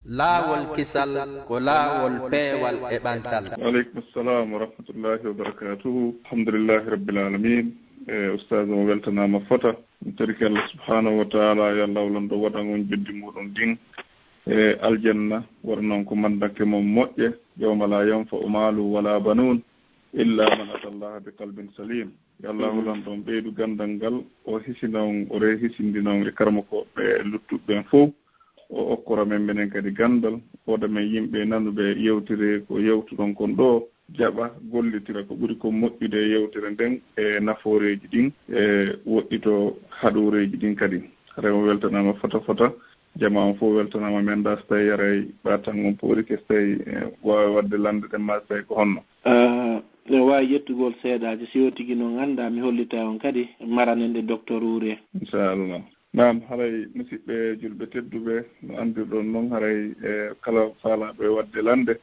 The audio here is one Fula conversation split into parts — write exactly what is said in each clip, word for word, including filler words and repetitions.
Laawol kisal ko laawol peewal e ɓantal. Waaleykum salaam wa rahmatullahi wa barakaatuhu. Alhamdulillahi rabbil aalamiin. E, ustaaz, mo weltanaama fota. Mi torike Allah subhaanahu wa taala, yo Allah lanɗo waɗan on joddi muɗum ɗin e aljanna, waɗa non ko mandake mon moƴƴe, yawma laa yanfa'u maalun walaa banuun, illaa man ataa Allaha bi qalbin saliim. Yo Allah lanɗo on ɓeydu ganndal ngal, o hisina on, o re-, hisindina on e karamokooɓe luttuɓe ɓen fow. O okkora men menen kadi ganndal, o waɗa men yimɓe nanuɓe yewtere ko yewtuɗon kon ɗoo, jaɓa, gollitira ko ɓuri kon moƴƴude e yewtere nden e nafooreeji ɗin, e woɗɗito haɗooreeji ɗin kadi. Haray on weltanaama fota fota, jamaa on fow weltanaama, mi anndaa so tawii haray ɓatan on poorike, so tawii, e, waawi waɗde lanndere ma, so tawii ko honno? Ah, mi waawi ƴettugol seeɗaaji, si o tigi non anndaa, mi hollita on kadi maranen ɗe docteur Wure. Inchallah. Naam, haray musidɓe julɓe tedduɓe, no anndirɗon non, haray, e, kala faalaaɗo e waɗde lannde,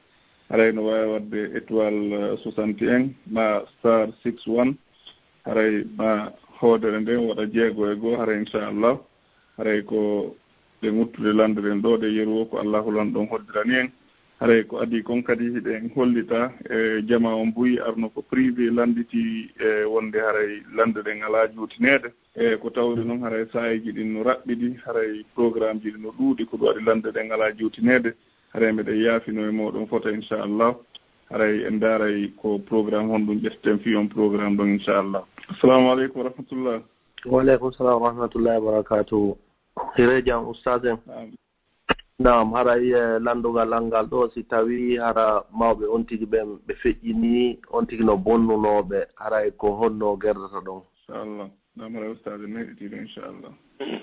haray no waawi waɗde étoile, eh, soixante et un ma star six one, haray ma hoodere nden waɗa jeego e goo, haray inchallah, haray ko ɗe ŋuttude lannde ɗen ɗoo ɗe yeru o ko Allahu lanɗo on hoddirani en. Haray ko adii kon kadi hiɗen hollita e jamaa on buy arno ko privé lannditi e wonde haray lannde ɗen alaa juutineede. E ko tawde non haray saa'iiji ɗin no raɓɓiɗi, haray programmeji ɗin no ɗuuɗi, ko ɗum waɗi lannde ɗen alaa juutineede. Haray meɗen yaafino e mooɗon fota inchallah. Haray en ndaaray ko programme honɗum ƴetten fii on programme ɗon inchallah. Assalamu aleykum wa rahmatullah. Wa aleykum salam wa rahmatullahi wa barakatuhu. Hire jam, ustaz en. Naam. Naam, haray, eh, lanndogal an ngal ɗoo, si tawii hara mawɓe on tigi ɓen ɓe feƴƴinii, on tigi no bonnunooɓe, haray ko honno gerdata ɗon? Inchallah. Naam, haray ustaz en heɗitiiɗo, inchallah.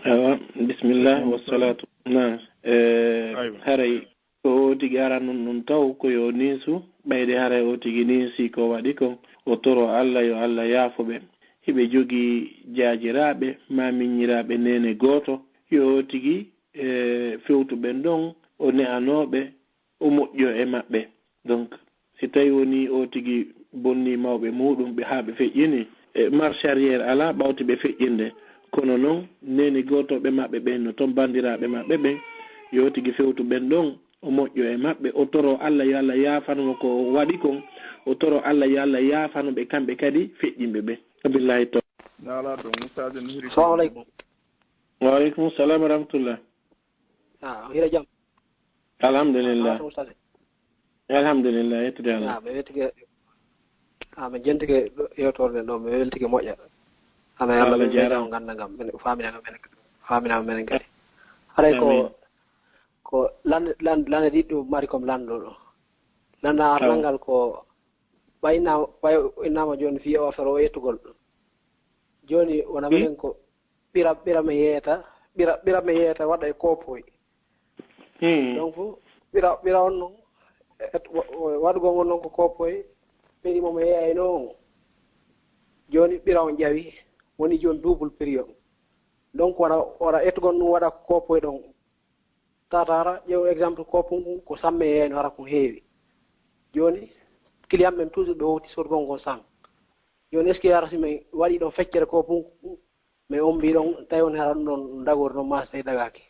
Awa, bismillah, wassalatu. Naam, eh, aywa. Haray ko o tigi aranun ɗum taw ko yo ninsu, ɓayde haray o tigi ninsi ko waɗi kon, o toro Allah yo Allah yaafo ɓe. Hiɓe jogii jaajiraaɓe maa miññiraaɓe neene gooto, yo o tigi, e, fewtu ɓen ɗon, o ne'anoo ɓe, o moƴƴo e maɓɓe. Donc, si tawi woni o tigi bonni mawɓe muɗum ɓe haa ɓe feƴƴini, e, marche arrière alaa ɓawti ɓe feƴƴinde. Kono non, neene gooto ɓe maɓɓe ɓen no ton, banndiraaɓe maɓɓe ɓen, yo o tigi fewtu ɓen ɗon, o moƴƴo e maɓɓe, o toro Allah yo Allah yaafano mo ko o waɗi kon, o toro Allah yo Allah yaafano ɓe kamɓe kadi feƴƴinɓe ɓe. Wabillahi tawfiq. Naalaa ɗon, ustaz en hiri. Salamu aleykum. Wa aleykum salam wa rahmatullah. Ah, hira jam. Alhamdulillah. Ah, ustaz. Alhamdulillah, yettude Allah. Ah, ɓe wettike, ah, ɓe jentike yewtorde ɗo, ɓe weltike moƴƴa. Ana Allah jaaraama. Ganda ngam, men faamina ngam, men faamina menen kadi. Haray ko, amin, ko lan-, lan-, lane ɗiɗɗo mari kom lanɗo ɗo. Lana arnangal ko ɓay na-, ɓay innama jooni fii o fero o yettugol. Jooni wona minen ko ɓira, ɓira mi yeeyata, ɓira, ɓira mi yeeyata waɗa e koopoy. Hmm. Donc, ɓira, ɓira on non, et, wa-, wa-, waɗugol on non ko koopoy, prix mo mi yeeyayno on. Jooni ɓira on ƴawi, woni jooni double prix on. Donc, wona, wona ettugol ɗum waɗa ko koopoy ɗon. Tata hara, ƴeew exemple, koopu ngun ko samme yeeyno hara ko heewi. Jooni, client men toujours ɓe howti sorgol ngol sang. Jooni, est-ce que hara si mi waɗi ɗon feccere koopu ngun, mi ombi ɗon, tawi on hara ɗum ɗon dagor ɗon, maa so tawi dagaaki.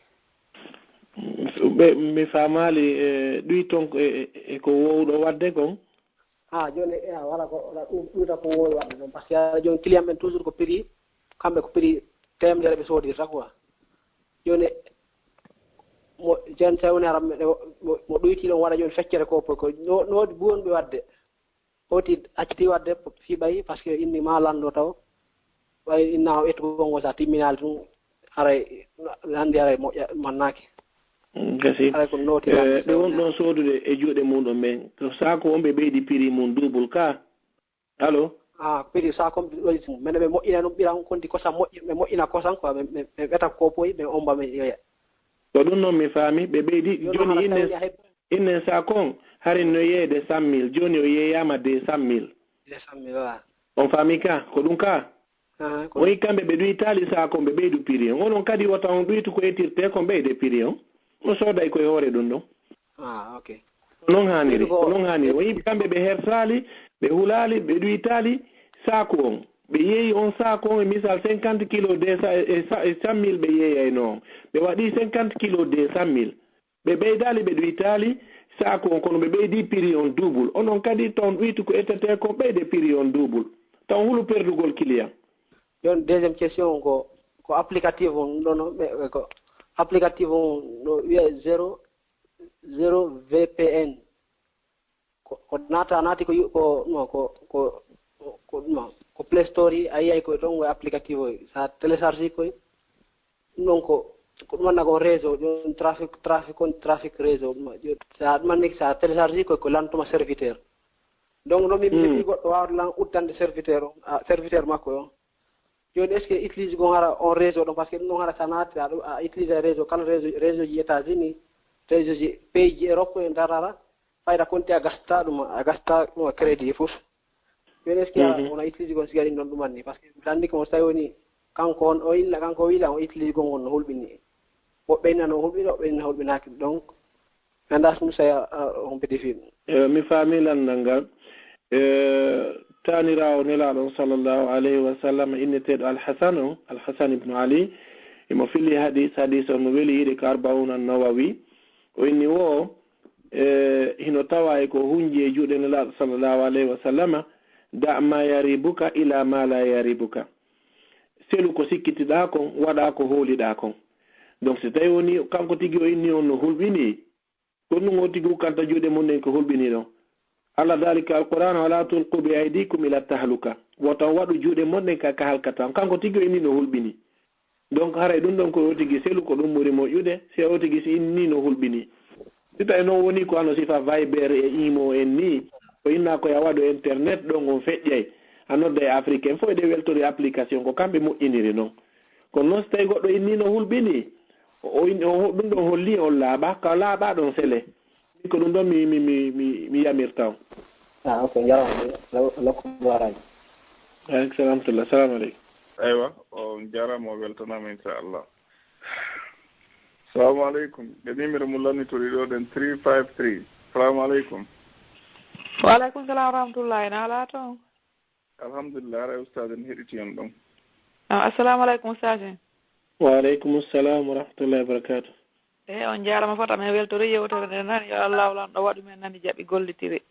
Ɓe, mi faamaali, e, ɗuy ton ko, e, e, e ko woowɗo waɗde kon? Ha, jooni, e, wala ko, wala ɗum, ɗum tan ko woowɗo waɗde ɗon. Parce que hara jooni client men toujours ko prix, kamɓe ko prix teemedere ɓe soodirta quoi. Jooni, mo, jooni tawi woni hara mo, mo, mo ɗoyti ɗon waɗa jooni feccere ko, ko, no, no woodi buwonɓe waɗde. Hoti acciti waɗde fii ɓay, parce que inni ma lanndo taw. Ɓay inna o ettu bongo sa timminaali tun, haray, lanndi haray moƴƴa, mannaaki. Mm, gasi. Haray ko nooti. Eh, lanndi ɓe won ɗon soodude e juuɗe muɗum ɓen. To saako on ɓe ɓeydi prix mum double ka. Allo? Ah, prix saako on ɓe ɓeydi tun. Mene ɓe moƴƴina ɗum ɓiran kondi kosam moƴƴi, ɓe moƴƴina kosam quoi, ɓe, ɓe, ɓe ɓeta ko poyi, ɓe omba ɓe yoya. Ko ɗum noon mi faami, ɓe ɓeydi. Yo jooni ɗum haɗa innen, tawi a heɓi. Innen saako on, hari no yeeyde cent mille, jooni o yeeyaama deux cent mille. Deux cent mille, voilà. On faami ka? Ko ɗum ka? Ah, ko woni kamɓe ɓe ɗuytaali saako on, ɓe ɓeydu prix on. Onon kadi wota on ɗuytu ko ettirte kon ɓeyde prix on. On sooday koye hoore ɗum ɗon. Ah, ok. Ko noon haaniri, ko noon haaniri. Woni kamɓe ɓe hersaali, ɓe hulaali, ɓe ɗuytaali saako on. Ɓe yeeyi on saako on, e misal cinquante kilo deux cents, e, e, e cent mille ɓe yeeyayno on. Ɓe waɗi cinquante kilo deux cent mille. Ɓe ɓeydaali, ɓe ɗuytaali saaku on, kono ɓe ɓeydi prix on double. Onon kadi, ton ɗuytu ko ettetee kon, ɓeyde prix on double. Ton hulu perdugol client. Yon deuxième question ko, ko applicatif on ɗon, ɓe, ɓe ko applicatif on no wiya zéro, zéro V P N. Ko, ko naata, naati ko yu-, ko, no, ko, ko, ko, no, ko Play Store, a yiyay koye ton, ko applicatif o. Sa télécharge koye, ɗum ɗon ko, ko ɗum wonata ko réseau, ɗum trafic, trafic on, trafic réseau, ɗum, sa ɗum anndi, sa télécharge koye, ko lantuma serviteur. Donc, no min, min Hmm. mi goɗɗo waawde lan uddande serviteur on, a, serviteur makko on. Jooni, est-ce que utilise gon hara on réseau ɗon? Parce que ɗum ɗon hara sa naati, a ɗum, a utilise réseau, kala réseau, réseau ji États-Unis, réseau ji pays ji Europe, en darara, fayda konti a gasta ɗum, a gasta ɗum a crédit fof. Jooni, est-ce que a, Mhm. on a utilise gon sigari ɗon ɗum anni? Parce que mbiɗa anndi ko so tawi woni kanko on, o illa, kanko o illa, on utilise gon on no hulɓini. Woɓɓe inna no hulɓini, woɓɓe inna hulɓinaaki. Donc, mi anndaa so ɗum so a, a, on ɓe defi ɗum. Eh, mi faami lanndal ngal. Eh, taaniraawo Nelaaɗo on sallallahu alayhi wa sallam inneteeɗo Al-Hasan on, Al-Hasan ibnu Ali, imo fili hadis, hadis on no weli yiide ko Arbauna Nawawi. O inni wo, eh, hino tawa e ko hunji e juuɗe Nelaaɗo sallallahu alayhi wa sallama, "Da ma yaribuka ila ma la yaribuka." Selu ko sikkitiɗaa kon, waɗa ko hooliɗaa kon. Donc, si tawi woni kanko tigi o inni on no hulɓini, ko ɗum o tigi ukkanta juuɗe mon ɗen ko hulɓini ɗon. Allah daali ka Alqur'aan, "Wala tulqu bi aydikum ila tahluka." Wota on waɗu juuɗe mon ɗen ka, ka halkata on. Kanko tigi o inni no hulɓini. Donc, haray ɗum ɗon ko o tigi selu, ko ɗum ɓuri moƴƴude, si o tigi si inni no hulɓini. Si tawi noon woni ko ano sifa Viber e Imo en ni, ko inna ko ya waɗo internet ɗon on feƴƴay. A nodda e Afrique en fof eɗen weltori application, ko kamɓe moƴƴiniri noon. Kono noon si tawi goɗɗo inni no hulɓini, o, o in-, o, ɗum ɗon holli on laaɓa, ka laaɓa ɗon sele. Min ko ɗum ɗon mi, mi, mi, mi, mi yamirta on. Ah, ok, jarama. Lo-, lokko Baraji. Aleykum salam wa rahmatullah. Salamu aleykum. Aywa, on jarama, o weltanama inchallah. Salamu aleykum. Ɓe nimiro mum lannitori ɗo ɗen three five three. Salamu aleykum. Wa aleykum salam wa rahmatullah. Ena ala toon. Alhamdulillah, haray ustaz en heɗiti on ɗon. Ah, assalamu aleykum, ustaz en. Wa aleykum salam wa rahmatullahi wa barakatuh. E, on jaarama fota, men weltori yewtere nde nani, yo Allahu lanɗo waɗu men nani jaɓi gollitiri.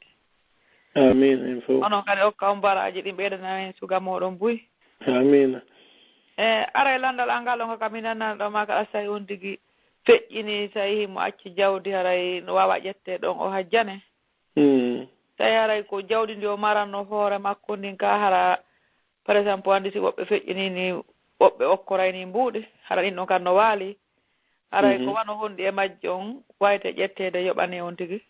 Amin, en fof. Onon kadi okka on baraaji ɗin ɓeydana en suga moɗon buy. Amin. E, aray landal an ngal on ka min nanana ɗo ma ka asay on tigi feƴƴini, tawi himo acci jawdi haray no wawa ƴette ɗon o hajjane. Hmm. Tawi haray ko jawdi ndi o maranno hoore makko ndin ka hara, par exemple, andi si woɓɓe feƴƴini ni, woɓɓe okkoray ni mbuuɗi, hara ɗin ɗon kan no waali. Haray ko Mhm. wano honɗi e majjo on wayte ƴetteede yoɓane on tigi?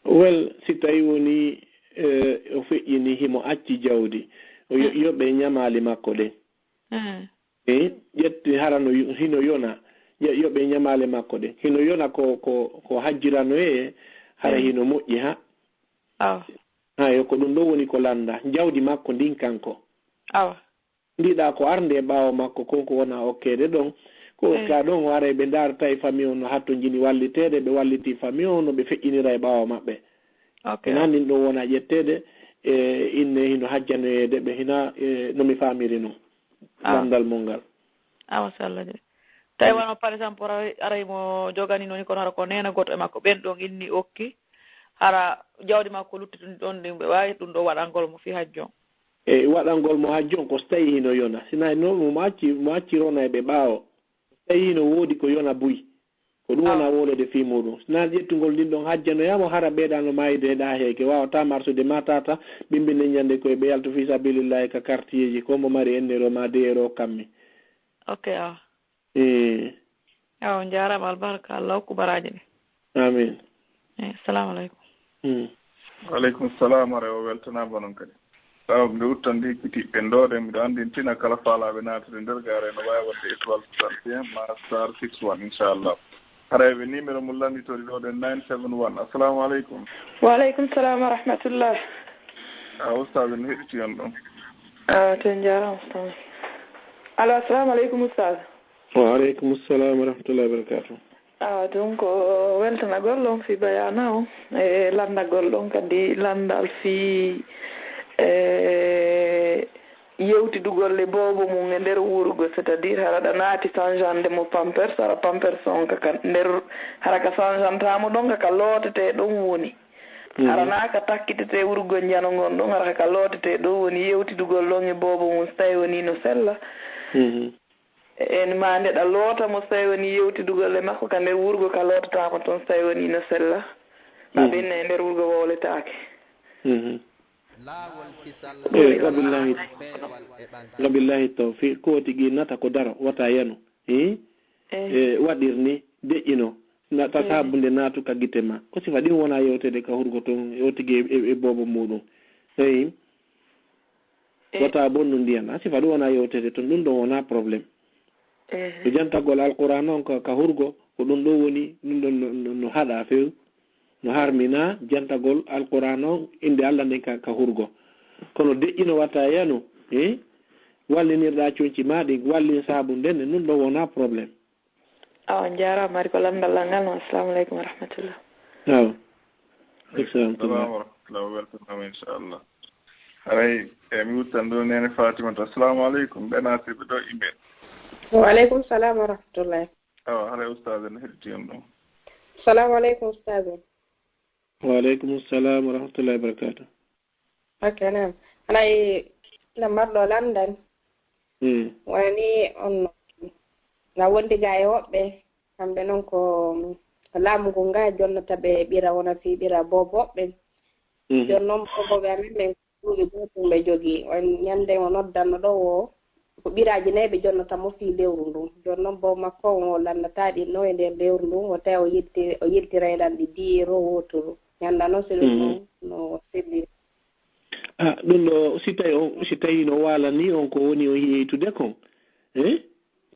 Wel, si tawi woni, eh, o feƴƴini himo acci jawdi, o yo-, Mm. yoɓe ñamaali makko ɗen. Mm. E ƴetti hara no yo-, hino yona, yo-, yoɓe ñamaale makko ɗen. Hino yona ko, ko, ko hajjirano e hara Mm. hino moƴƴi ha. Awa. Ha, yo ko ɗum ɗo woni ko lannda. Jawdi makko ndin kanko. Awa. Ndiɗa ko arde e ɓaawo makko kon ko wona okkeede ɗon. Ko Eh. okka ɗon o aray ɓe ndaarata e famille on no hattonjini walliteede, ɓe walliti famille on no ɓe feƴƴinira e ɓaawo maɓɓe. Ok. Hina ndin ɗon wona ƴetteede e inne hino hajjanoyeede ɓe hina, e, no mi faamiri non. Ah. Lanndal mon ngal. Awa, so Allah jaɓi. Tawi Mm. wano, par exemple, aray, aray mo jogani noon kono hara ko neena goto e makko ɓen ɗon inni okki, hara jawdi makko lutti ɗum ɗon, ɗin ɓe waawi ɗum ɗo waɗangol mo fii hajjon. E waɗangol mo hajjon ko so tawi hino yona. Sina noon mo acci, mo acci rona e ɓe ɓaawo. So tawi hino woodi ko yona buy. Ko ɗum wona Awa. wolede fii muɗum. Sina ƴettugol ndin ɗon hajjanoyamo hara ɓeeɗa no maayde heɗa heege. Wawata marsude ma tata, ɓimbinde ñande koye ɓe yaltu fii sabilillahi ka quartier ji. Ko mo mari en euro ma deux euro kammi. Ok, awa. Eh. Awa, on jaaraama, albarka, Allah hokku baraaji ɗi. Amin. Eh, assalamu aleykum. Hmm. Wa aleykum salam, haray o weltanaama noon kadi. Sabu nde uttan nde kikiiɗe ɗen ɗo ɗen, miɗo anndintina kala faalaaɓe naatude nder gaare no waawi waɗde étoile soixante et un ma star six one, inchallah. Haray ɓe numéro mum lannditorii ɗo ɗen nine seven one. Assalamu aleykum. Wa aleykum salam wa rahmatullah. A ustaz, en heɗitii on ɗon. A, to en njaaraama, ustaz. Allo, assalamu aleykum, ustaz. Wa aleykum salam wa rahmatullahi wa barakatuh. Awa, ɗum ko weltanagol ɗon fii bayaana on, e lanndagol ɗon kadi lanndal fii, e, yewtidugol e boobo mum e nder wurgo, c'est-à-dire hara ɗa naati sanjande mo pampers, hara pampers on kaka nder, hara ka sanjantamo ɗon kaka lootete ɗon woni. Hara na ka takkitete wurgo njano ngon ɗon, hara ka lootete ɗon woni yewtidugol ɗon e boobo mum, so tawi woni no sella. En ma nde ɗa loota mo, so tawi woni yewtidugol e makko ka nder wurgo ka lootatama ton, so tawi woni no sella. Ka ɓenna e nder wurgo wowletaake. Laawol kisal e wabillahi beewal e ɓantal. Wabillahi tawfiq, ko tigi nata ko daro wata yano. Hi? E waɗir ni deƴƴino. Nata sabunde naatu ka gite ma. Ko sifa ɗin wona yewtede ka hurgo ton o tigi e, e, e boobo muɗum. Eyi. Wata bonnu ndiyan. A sifa ɗum wona yewtede ton, ɗum ɗon wona problème. No jantagol alqur'an on ka, ka hurgo, ko ɗum ɗo woni, ɗum ɗon no, no, no haɗa few. No harmina jantagol alqur'an on, innde Allah nden ka, ka hurgo. Kono deƴƴino wata yano, eh? Wallinirɗa conci ma ɗin, wallin sabu nden, ɗum ɗon wona problème. Awa, on jaaraama, ari ko lamndal ngal no. Assalamu aleykum wa rahmatullah. Awa. Assalamu aleykum wa rahmatullah, o weltanama inchallah. Haray e mi wuttan ɗo nene Fatimata. Assalamu aleykum, ɓe natirɓe ɗo imel. Wa aleykum salam wa rahmatullah. Awa, haray ustaz en heɗiti on ɗo. Assalamu aleykum ustaz. Wa aleykum salam wa rahmatullahi wa barakatuh. Ok, nam. Haray no marɗo lanndal. Wona ni on na wondi ga e woɓɓe, kamɓe noon ko laamu ngu nga jonnata ɓe ɓira wona fii ɓira boobo woɓɓe. Jooni noon boobo ɓe amen ɓen ko duuɓi gootum ɓe jogii. On ñannde o noddanno ɗo o ko ɓiraaji nayi ɓe jonnata mo fii lewru ndun. Jooni noon boobo makko on o lanndataa ɗin no e nder lewru ndun, o tawi o yilti o yiltiray lan ɗi diyero wooturu. Ñannda noon si ɗum noon no selliri. A ɗum ɗo si tawi on si tawi no waalani on ko woni on yeeytude kon, eh,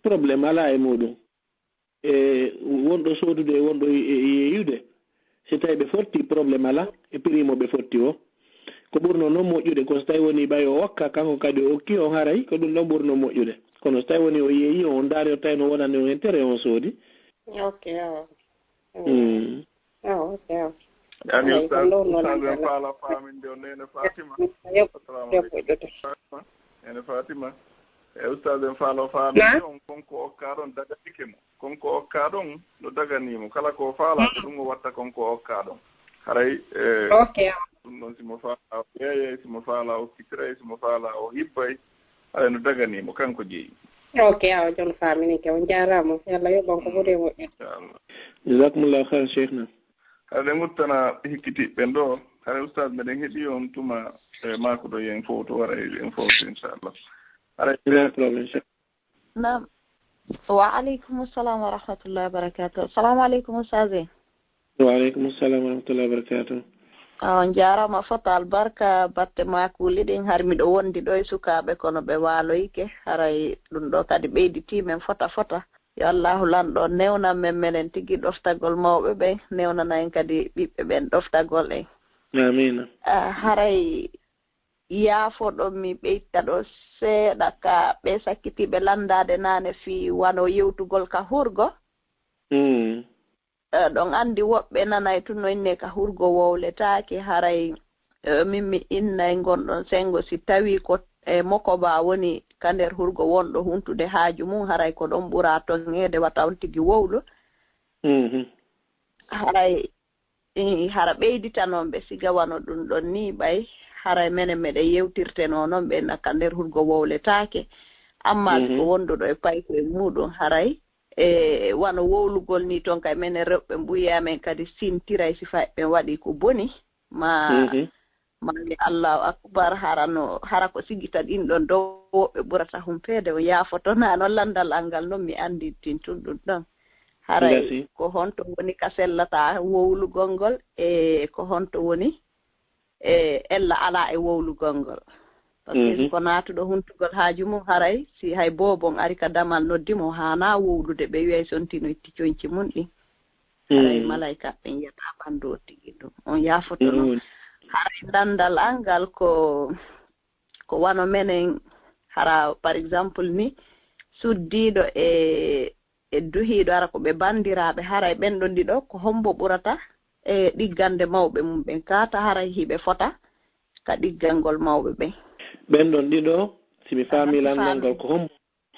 problème alaa e muuɗum. E wonɗo soodude e wonɗo yeeyude, si tawi ɓe fotti, problème alaa e prix mo ɓe fotti o. Ko ɓurno noon moƴƴude ko so tawi woni ɓay o okka kanko kadi o okki on, haray ko ɗum ɗon ɓurno moƴƴude. Kono so tawi woni o yeeyi on, on ndaari o tawi no wonani on intérêt on soodi. Ok, awa. Awa ok awa. Ani ustaz en faala faaminde o nene Fatima. Assalamu aleykum. Nene Fatima. E ustaz en faala o faaminde on, konko okkaɗon daganike mo. Konko okkaɗon no daganimo. Kala ko faala ko ɗum o watta konko okkaɗon. Haray e ɗum ɗon simo faala o yeeyay, simo faala o okkitiray, simo faala o hibbay. Haray no daganimo kanko jeeyi. Ok, awa jooni faaminike, on jaaraama, yo Allah yoɓ on ko ɓuri e moƴƴude. Jazakumullahu khairan cheikhna. Haray ɗen guttana hikkitiɓɓe ɗo, haray ustaz meɗen heɗi on tuma e maako ɗo yen fof to wara en fof inchallah. Haray no problème cheikh. Naam. Wa aleykum salam wa rahmatullahi wa barakatuh. Assalamu aleykum ustaz. Wa aleykum salam wa rahmatullahi wa barakatuh. On jaaraama fota albarka batte makuuli ɗin, har miɗo wondi ɗo e sukaaɓe kono ɓe waaloyike, haray ɗum ɗo kadi ɓeyditii men fota fota. Yo Allaahu lanɗo newnan men menen tigi ɗoftagol mawɓe ɓen, newnana en kadi ɓiɓɓe ɓen ɗoftagol en. Amiina. Haray yaafoɗon mi ɓeyta ɗo seeɗa ka ɓe sakkitiiɓe lanndaade naane fii wano yewtugol ka hurgo. Ɗon anndi woɓɓe nanay tun no innee ka hurgo wowletaake, haray min mi innay ngonɗon senngo si tawii ko e mokoba woni ka nder hurgo wonɗo huntude haaju mum, haray ko ɗon ɓura toŋeede wata on tigi wowlu. Haray hara ɓeyditanon ɓe siga wano ɗum ɗon nii ɓay haray menen meɗen yewtirtenoo non ɓe na ka nder hurgo wowletaake, amma si ko wonduɗo e paykoye muuɗum haray e wano wowlugol nii ton kay menen rewɓe mbuye amen kadi sintiray si fay ɓen waɗii ko boni ma ma wiya Allahu akbar, hara no hara ko sigita ɗin ɗon dow woɓɓe ɓurata humpeede. On yaafoto na non lanndal an ngal non mi anndintin tun ɗum ɗon. Haray ko honto woni ka sellata wowlugol ngol e ko honto woni e ella alaa e wowlugol ngol? Parce que ko naatuɗo huntugol haaju mum, haray si hay boobo on ari ka damal noddi mo, haanaa wowlude, ɓe wi'ay sontino itti conci mum ɗin. Haray malayka ɓen yiyata ɓanndu o tigi ɗum. On yaafoto non. Haray lanndal an ngal ko ko wano menen hara par exemple ni suddiiɗo e e duhiiɗo hara ko ɓe banndiraaɓe, haray ɓen ɗon ɗiɗo ko hombo ɓurata e ɗiggande mawɓe mum ɓen, kaata haray hiɓe fota ka ɗiggangol mawɓe ɓen? Ɓen ɗon ɗiɗo Si mi faami lanndal ngal, ko hombo,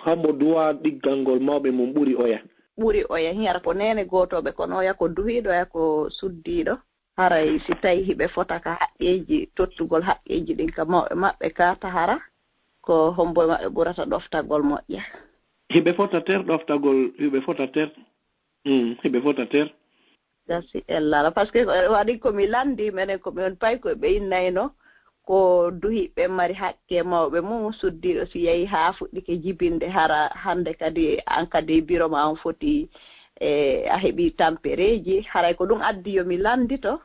hombo duwaa ɗiggal ngol mawɓe mum ɓuri oya? Ɓuri oya, hara ko neene gootooɓe, kono oya ko duhiiɗo, oya ko suddiiɗo. Haray si tawi hiɓe fota ka haqqeeji, tottugol haqqeeji ɗin ka mawɓe maɓɓe, ka tahara, ko hombo e maɓɓe ɓurata ɗoftagol moƴƴa? Hiɓe fota ter ɗoftagol, hiɓe fota ter. Mm, hiɓe fota ter. Gasi ellala, parce que waɗi ko mi lanndi, menen ko mi on pay ko ɓe innayno, ko duhiiɓe mari haqqe mawɓe mum, suddiiɗo si yahi haa fuɗɗike jibinde, hara hannde kadi an kadi biro ma on foti, e, a heɓi tampereeji, haray ko ɗum addi yo mi lanndito.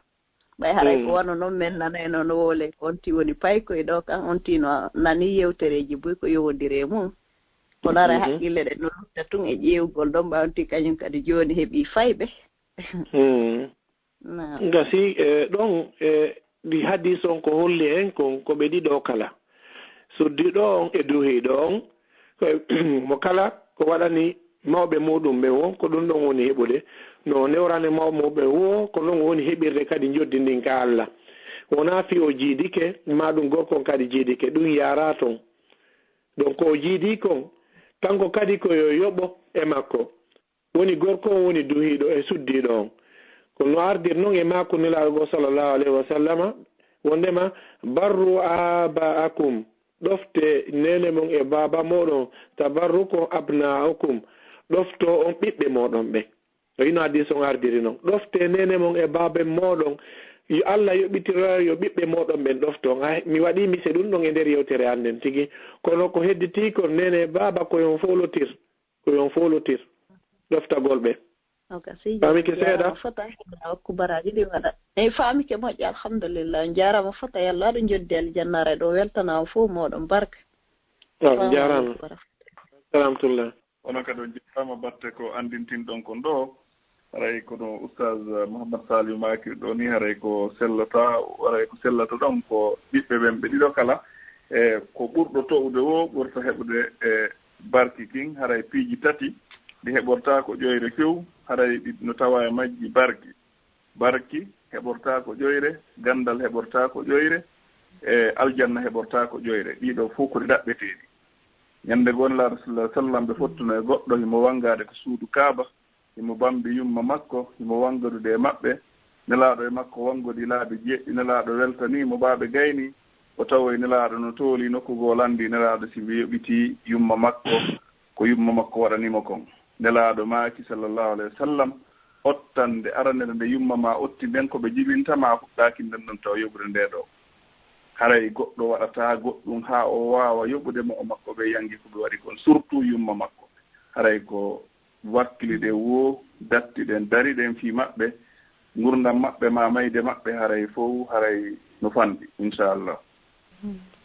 Ɓay haray ko wano non men nanayno no wowle ko on ti woni paykoy ɗo kan, on ti no nani yewtereeji buy ko yowondiri e mum. Kono haray haqqille ɗen no lutta tun e ƴeewgol ɗon, ɓay on ti kañum kadi jooni heɓi fayɓe. Hmm. Naam. Gasi, e, ɗon, e, ɗi hadis on ko holli en kon ko ɓe ɗiɗo kala. Suddiiɗo on e duhiiɗo on, ko, mo kala ko waɗani mawɓe muɗum ɓen woo, ko ɗum ɗon woni heɓude. No newrani mawɓe muɗum ɓen woo, ko ɗon woni heɓirde kadi njoddi ndin ka Allah. Wonaa fii o jiidike, maa ɗum gorko on kadi jiidike, ɗum yaaraa ton. Donc o jiidii kon, kanko kadi ko yo yoɓo e makko. Woni gorko on woni duhiiɗo e suddiiɗo on. Ko no ardir non e maaku Nelaaɗo goo sallallahu alayhi wa sallama, wondema, "Barru aaba'akum", ɗoftee neene mon e baaba mooɗon, "tabarruku abna'akum", ɗoftoo on ɓiɓɓe mooɗon ɓen. O hino hadis on ardiri non. Ɗoftee neene mon e baaba mooɗon. Yo Allah yoɓitiro yo ɓiɓɓe mooɗon ɓen ɗoftoo on. Ay, mi waɗii mise ɗum ɗon e nder yewtere an nden tigi. Kono ko hedditii kon neene e baaba ko yon fowlotir. Ko yon fowlotir. Ɗoftagol ɓe. Faamike seeɗa? Fota, hokku baraaji ɗi waɗa. Eyi, faamike moƴƴa, alhamdulillah. On jaaraama fota, yo Allah waɗu njoddi aljanna, haray ɗo weltana on fof mooɗon barka. Aw, on jaaraama. Rahmatullah. Onon kadi on jaaraama batte ko anndintinɗon kon ɗo. Haray kono Oustaz Mouhammad Saliou maakiri ɗo ni, haray ko sellata, haray ko sellata ɗon ko ɓiɓɓe ɓen ɓe ɗiɗo kala. E ko ɓurɗo to'ude woo ɓurta heɓude e barki kin, haray piiji tati ɗi heɓortaa ko ƴoyre few, haray ɗi no tawa e majji barki. Barki heɓortaa ko ƴoyre, ganndal heɓortaa ko ƴoyre, e aljanna heɓortaa ko ƴoyre. Ɗiɗo fow ko ɗi ɗaɓɓeteeɗi. Ñannde goo Nelaaɗo sallallahu alayhi wa sallam ɓe fottuno e goɗɗo himo wanngaade ko suudu Kaaba, himo bambi yumma makko, himo wanngodude e maɓɓe. Nelaaɗo e makko wanngodi laabi jeɗɗi, Nelaaɗo weltanii mo, ɓaa ɓe gaynii, o tawoyi Nelaaɗo no tooli nokku goo, lanndii Nelaaɗo si ɓe yoɓitii yumma makko, ko yumma makko waɗanii mo kon. Nelaaɗo maaki, sallallahu alayhi wa sallam, ottande aranere nde yumma maa otti nden, ko ɓe jibinta ma fuɗɗaaki nden ɗon tawa yoɓude ndee ɗoo. Haray goɗɗo waɗataa goɗɗum haa o waawa yoɓude mo'o makko ɓe yangi ko ɓe waɗi kon, surtout yumma makko. Haray ko wakkiliɗen woo, dattiɗen, dariɗen fii maɓɓe, ngurndan maɓɓe maa mayde maɓɓe, haray fow, haray no fanɗi, inchallah.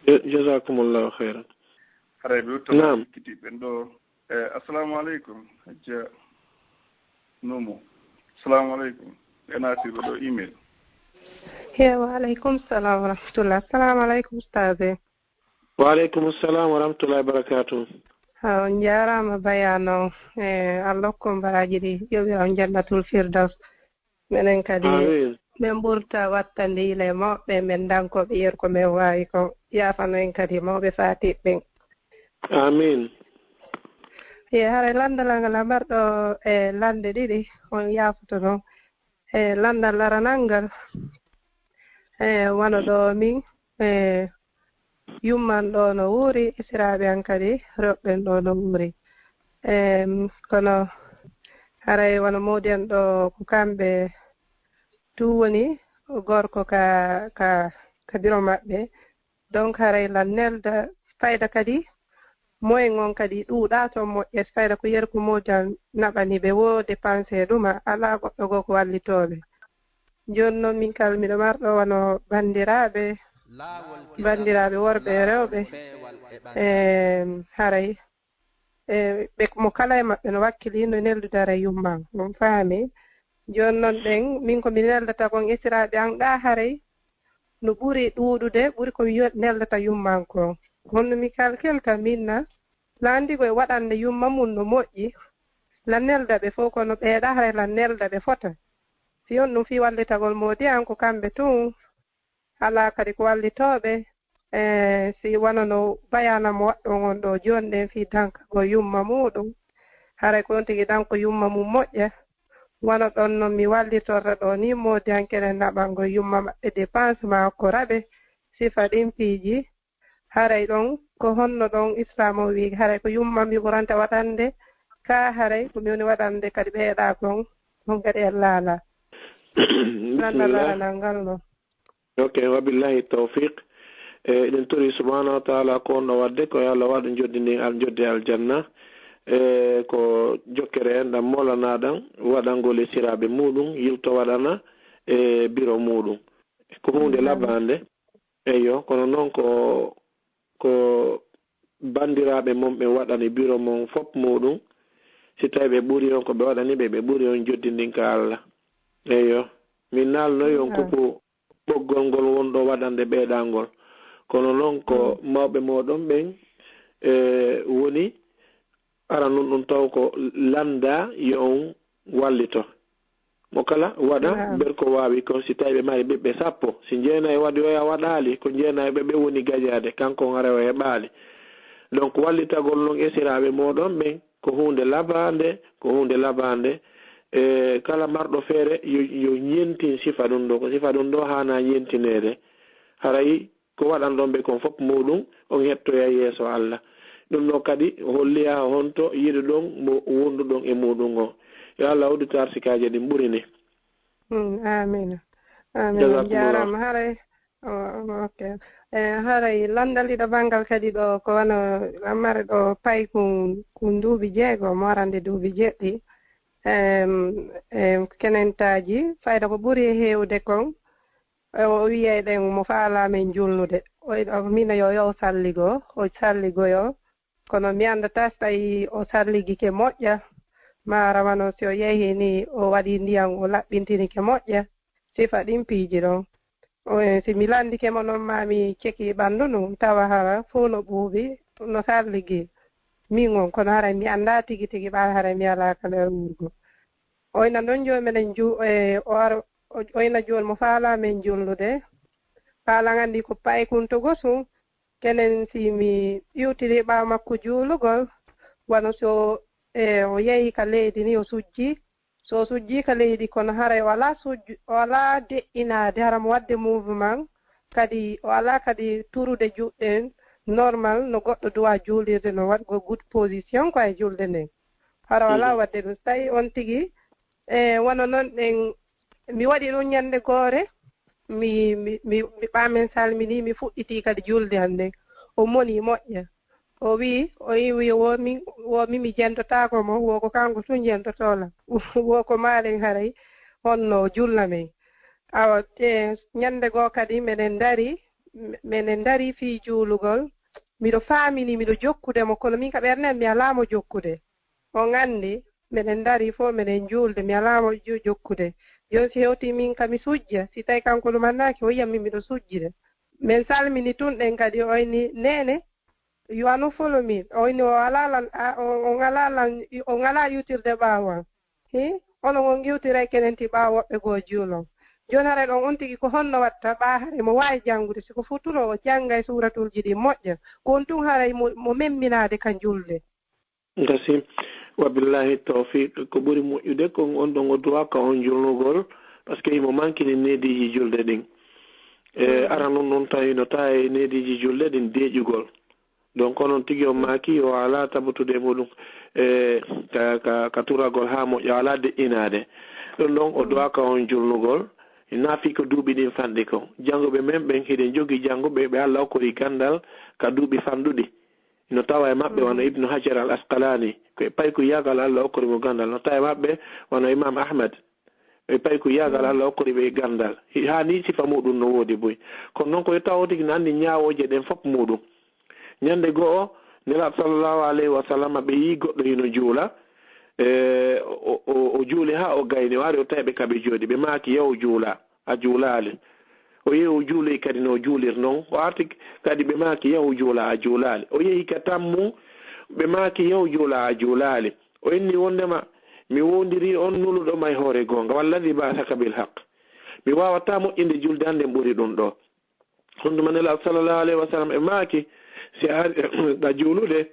Ja-, jazakumullahu khairan. Haray ɓe uttata. Naam. Sikkitiiɓe ɓen ɗo. Eh, assalamu aleykum, Hajja Numu. Assalamu aleykum. Ɓe naatiiɓe ɗo email. He, wa aleykum salam wa rahmatullah. Assalamu aleykum, Ustaz. Wa aleykum salam wa rahmatullahi wa barakatuh. Ha, on jaaraama bayaanu. Eh, Allah hokku on baraaji ɗi, yoɓira on Jannatul Firdaws. Menen kadi, amiin, men ɓurta wattande yila e mawɓe men, dankooɓe yeru ko men waawi ko. Yaafano en kadi mawɓe faatiiɓe ɓen. Amiin. Ye, haray lanndal ngal a marɗo e lannde ɗiɗi, on yaafoto non. E lanndal aranal ngal, e wano ɗo min, e yumman ɗo no wuuri, esiraaɓe an kadi, rewɓe ɓen ɗo no wuuri. Em, kono haray wano moodi en ɗo, ko kamɓe tun woni gorko ka, ka, ka biro maɓɓe. Donc haray lan nelda fayda kadi, moyen on kadi ɗuuɗaa toon moƴƴa, si fayda ko yeru ko moodi an naɓani ɓe, woo dépense e ɗuma, alaa goɗɗo goo ko wallitoo ɓe. Jooni noon, min kala miɗo marɗo wano banndiraaɓe, banndiraaɓe worɓe e rewɓe, em, haray, e, ɓe, mo kala e maɓɓe no wakkili no neldude haray yumma an. On faami? Jooni noon, ɓen, min ko mi neldata kon, esiraaɓe an ɗaa, haray no ɓuri ɗuuɗude, ɓuri ko mi yo-, neldata yumma an kon. Honno mi kalkilta min na? Lanndi ko e waɗande yumma mum no moƴƴi, lan nelda ɓe fof, kono ɓee ɗaa haray lan nelda ɓe fota. Si on ɗum fii wallitagol moodi an, ko kamɓe tun, alaa kadi ko wallitoo ɓe. E si wano no bayaana mo waɗɗon on ɗo jooni ɗen fii dankagol yumma muuɗum, haray ko on tigi danko yumma mum moƴƴa. Wano ɗon non mi wallitorta ɗo ni moodi hankene naɓangol yumma maɓɓe dépense maa ko raɓe sifa ɗin piiji. Haray ɗon ko honno ɗon Islaam o wi'i haray ko yumma mi ɓuranta waɗande ka haray ko mi woni waɗande kadi ɓeeɗa kon on kadi en laala. Nanda Bismillah. Laanal ngal non. Ok, wabillahi tawfiq. E eɗen tori subhanahu wa taala ko on ɗo wadde ko yo Allah waɗu joddi ndin al joddi aljanna. E ko jokkere en ɗan molanaɗan waɗangol e siraɓe muɗum yilto waɗana e biro muɗum. Ko hunde labande. Eyyo, kono noon ko ko banndiraaɓe mon ɓen waɗani biro mon fof muuɗum, si tawii ɓe ɓuri on ko ɓe waɗani ɓe, ɓe ɓuri on joddindin ka Alla. Eyyo, min naalnoyi on kupu ɓoggol ngol wonɗo waɗande ɓeeɗangol. Kono noon ko mawɓe mooɗon ɓen e woni ara nun ɗum taw ko lannda yo on wallito. Mo kala waɗa nder ko waawi kon, si tawii ɓe mari ɓiɓɓe sappo, si jeenayi waɗi oya waɗaali, ko jeenayi ɓe ɓe woni gajaade, kanko on haray o heɓaali. Donc wallitagol non esiraaɓe mooɗon ɓen ko huunde labaande, ko huunde labaande. E kala marɗo feere yo, yo ñentin sifa ɗum ɗo, ko sifa ɗum ɗo haanaa ñentineede. Haray ko waɗanɗon ɓe kon fof muuɗum on hettoya yeeso Alla. Ɗum ɗon kadi holliya honto yiɗuɗon mo wonduɗon e muuɗum on. Yo Alla udditu arsikaaji ɗin ɓuri ni. Hmm, amin. Amin. Jazakumullah. Jarama haray. Oh, ok. E haray landal ɗiɗo banngal kadi ɗo ko wano lammare ɗo paykun kun duuɓi jeego mo arande duuɓi jeɗɗi. Em, em, kenentaaji fayda ko ɓuri heewde kon. O wi'ay ɗen mo faalaa men julnude. O mina yo yo salligo, o salligoyo. Kono mi anndataa si tawii o salligike moƴƴa. Maara wano si o yehi ni o waɗi ndiyan o laɓɓintinike moƴƴa. Sifa ɗin piiji ɗon. O si mi lanndike mo non ma mi ceki ɓanndu ndun tawa hara fow no ɓuuɓi no salligi. Min on kono haray mi anndaa tigi tigi ɓaawo haray mi alaa ka nder wuurgo. Oyna non jooni menen ju e o ar oyna jooni mo faalaa men julnude. Faalan anndi ko paykun togosun kenen si mi iwtiri ɓaawo makko juulugol wano so e o yehi ka leydi ni o sujji. So o sujji ka leydi kono haray o alaa sujju o alaa de'inaade hara mo waɗde mouvement kadi o alaa kadi turude juuɗe normal no goɗɗo duwa juulirde no waɗgol good position ko e julde nden. Hara o alaa waɗde ɗum so tawii on tigi e wano non ɗen mi waɗi ɗum ñannde goore mi mi mi mi ɓaamen salmini mi fuɗɗiti kadi julde an nden o moni moƴƴa. O wi'i o iwi wo min wo mi mi jentotaako mo wo ko kanko tun jentotoola. Wo ko maalen haray honno julna men. Awa te ñannde goo kadi menen ndari menen ndari fii juulugol. Miɗo faamini miɗo jokkude mo kono min ka ɓernde am mi alaa mo jokkude. On anndi meɗen ndarii fow meɗen juulde mi alaa mo jokkude. Jooni si hewtii miin ka mi sujja si tawii kanko ɗumannaaki o yiya min miɗo sujjude. Men salmini tun ɗen kadi o inni neene, you are not follow me, o inni o alaa lan on alaa lan on alaa iwtirde ɓaawo am. Hii onon on iwtiray kenenti ɓaawo woɓɓe goo juulon. Jooni haray ɗon on tigi ko honno watta ɓaa haray mo waawi janngude si ko futuro o janngay suuratuulji ɗin moƴƴa ko on tun haray mo memminaade ka julde. Gasi. Wa billahi tawfiq. Ko ɓuri moƴƴude kon on ɗon o duwaka on julnugol, parce que himo mankini neediiji julde ɗin. E ara non non tawi no tawi neediiji julde ɗin deeƴugol. Donc onon tigi on maaki o alaa tabutude e muɗum e ka ka ka turagol haa moƴƴa o alaa deƴƴinaade. Ɗum ɗon o duwaka on julnugol. Nafi ko duuɓi ɗin fanɗi kon. Jannguɓe men ɓen hiɗen jogii jannguɓe ɓe Allah okkori ganndal ka duuɓi fanɗuɗi. Ino tawa e maɓɓe wano Ibnu Hajar al Asqalaani, ko e paykuyaagal Alla okkori mo ganndal. No tawa e maɓɓe wano Imaam Ahmad, e paykuyaagal Alla okkori ɓe ganndal. Haa nii sifa muuɗum no woodi buy. Kono noon ko yo taw o tigi no anndi ñaawooje ɗen fof muuɗum. Ñannde go'o, Nelaaɗo sallallaahu alayhi wa sallam ɓe yii goɗɗo hino juula, e o juuli haa o gayni, o ari o tawi ɓe ka ɓe jooɗii, ɓe maaki yahu juula. A juulaali. O yehi o juuloyi kadi no o juuliri non. O arti kadi ɓe maaki yahu juula a juulaali. O yehi ka tammum ɓe maaki yahu juula a juulaali. O inni wonndema mi woondirii on nuluɗo ma e hoore goonga. Walladhi ba'athaka bil haqq. Mi waawataa moƴƴinde julde an nden ɓuri ɗum ɗoo. Ɗum tuma Nelaaɗo sallallahu alayhi wa sallam e maaki, si a ari ɗa juulude,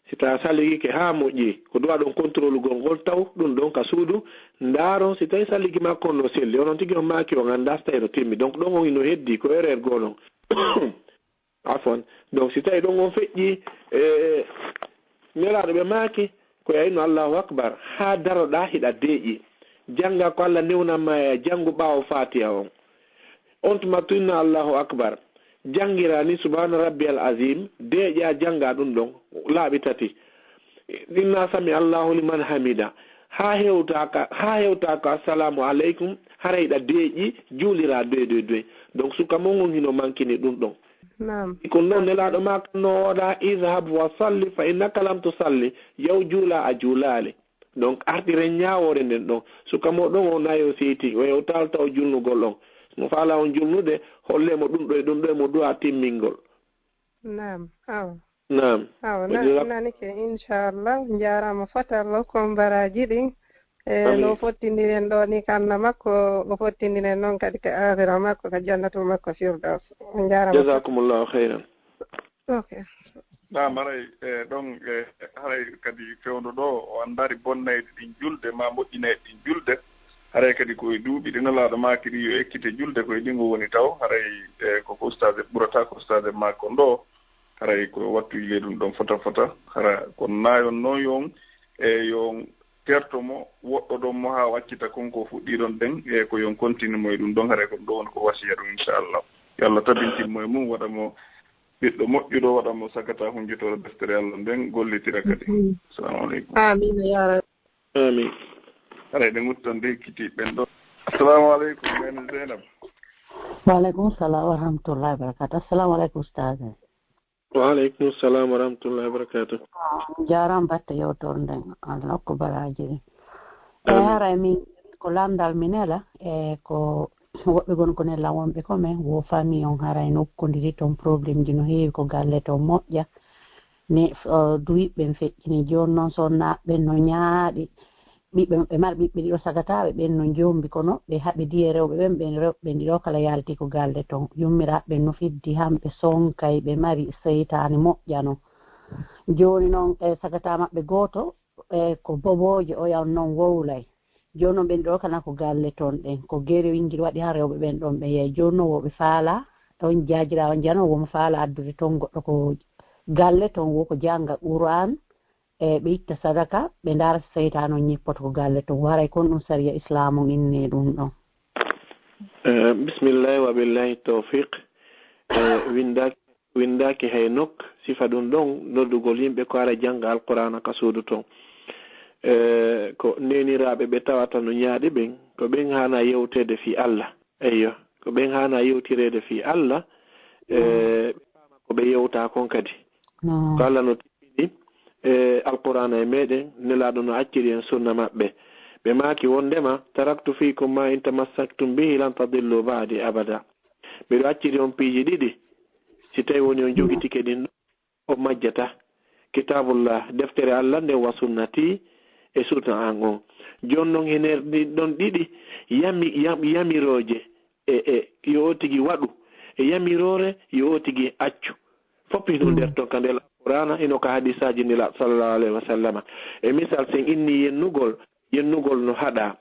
si tawa salligike haa moƴƴi, ko duwa ɗon kontrolugol ngol taw ɗum ɗon ka suudu, ndaaron si tawi salligi makko on no selli. Onon tigi on maaki on anndaa si tawi no timmi. Donc ɗon on ino heddi ko erreur goo non. Afwan. Donc si tawi ɗon on feƴƴi, e, Nelaaɗo ɓe maaki, ko ya inno Allahu Akbar, haa daroɗaa hiɗa deeƴi. Jannga ko Allah newnan ma e janngu ɓaawo Faatiha on. On tuma tu inna Allahu Akbar. Janngiraa ni Subhaana Rabbiyal Azim, deeƴaa janngaa ɗum ɗon, laaɓi tati. Inna sami Allahu liman hamida. Haa hewtaaka, haa hewtaaka Assalaamu aleykum, haray ɗa deeƴi, juuliraa doy doy doy. Donc suka mon on hino mankini ɗum ɗon. Naam. Ko non Nelaaɗo maaka no wooɗa, "Idhhab wa salli fa innaka lam tusalli." Yaw juula a juulaali. Donc artiren ñaawoore nden ɗon. Suka mo ɗon o nayo seyti, o hewtaali taw julnugol on. Mo faala on julnude, holle mo ɗum ɗo e ɗum ɗo e mo du'a timmingol. Naam, awa. Naam. Awa, O na, jula- nanike, inchallah. Njaaraama fatal, kon baraaji ɗin. E, Amin. No fottindiren ɗo ni kanna makko, o fottindiren noon kadi ka aakhira makko, ka jannatul makko Firdaws. On njaaraama. Jazakumullahu khairan. Ok. Naam, haray, e, ɗon, e, haray kadi fewndo ɗo, o anndari bonnayɗe ɗin julde, ma moƴƴinayɗe ɗin julde. Haray kadi ko e duuɓi ɗi Nelaaɗo maaki ɗi yo ekkite julde, ko e ɗin o woni taw. Haray, e, ko ko ustaade ɓurata, ko ustaade maako ndo. Haray ko wattu yile ɗum ɗon fota fota. Hara ko naayon noon yon, e yon terto mo, woɗɗo ɗon mo haa o accita kon ko fuɗɗiɗon ɗen, e ko yon kontini mo e ɗum ɗon. Haray ko ɗum ɗo woni ko wasiya ɗum, inchallah. Yo Allah tabintin mo e mum, waɗa mo ɓiɗɗo moƴƴuɗo, waɗa mo sagata hunjotoro deftere Allah nden, gollitira kadi. Mhm. Assalamu aleykum. Amin, ya Rabbi. Amin. Haray ɗe nguttan de kiti ɓen ɗo. Assalamu aleykum, Nene Zeynab. Wa aleykum salam wa rahmatullahi wa barakatuh. Assalamu aleykum, Ustaz. Wa aleykum salam wa rahmatullahi wa barakatuh. Jaaraama batte yewtorde nden. Allah hokku baraaji ɗin. E Amin. Haray min ko lanndal mi nela, e ko woɓɓe gon ko nela wonɓe ko men wo famille on haray nokkondiri ton, problème ji no heewi, ko galle ton moƴƴa. Ne, eh, duwiɓɓe en feƴƴini. Jooni noon sonnaaɓe ɓen no ñaaɗi. Ɓiɓɓe maɓɓe mari ɓiɓɓe ɗiɗo sagataaɓe ɓen no njombi, kono ɓe haɓidi e rewɓe ɓen, ɓen rewɓe ɓen ɗiɗo kala yalti ko galle ton. Yummiraaɓe ɓen no fiddi hamɓe sonkay, ɓe mari seytaane moƴƴano. Jooni noon, e, sagataa maɓɓe gooto, e, ko boboojo, oya on noon wowlay. Jooni noon ɓen ɗo kana ko galle ton ɗen. Ko gere winngiri waɗi haa rewɓe ɓen ɗon ɓe yeey. Jooni noon wo ɓe faalaa, on jaajiraawo on jano wo mo faalaa addude ton goɗɗo ko galle ton, wo ko jannga Qur'aan, e ɓe itta sadaka, ɓe ndaara so seytaane on ñippoto ko galle ton. Waray kon ɗum sariya Islaam on inni ɗum ɗon. Eh, bismillahi wa billahi tawfiq. Eh, winndaaki, winndaaki hay nok, sifa ɗum ɗon, noddugol yimɓe ko ara jannga Alqur'aana ka suudu ton. Eh, ko neeniraaɓe ɓe tawata no ñaaɗi ɓen, ko ɓen haana yewteede fii Allah. Eyyo, ko ɓen haana yewtireede fii Allah, eh, ɓe faama ko ɓe yewta kon kadi. Ko Allah no timmini, eh, Alqur'aana e meɗen, Nelaaɗo no acciri en sunna maɓɓe. Ɓe maaki wonndema, "Taraktu fiikum ma in tamassaktum bihi lan tadillu ba'di abada." Miɗo acciri on piiji ɗiɗi, si tawi woni on jogitike ɗin, on majjata. Kitaabullah, deftere Allah nden, wa sunnati, e sunna an on. Jooni non, hene ɗin ɗon ɗiɗi yami-, yam-, yamirooje, e, e, yo o tigi waɗu, e yamiroore, yo o tigi accu. Fof hino nder ton ka nder Alqur'aana, hino ka hadiisaaji Nelaaɗo sallallahu alayhi wa sallama. E misal, sen inni yennugol, yennugol no haɗaa.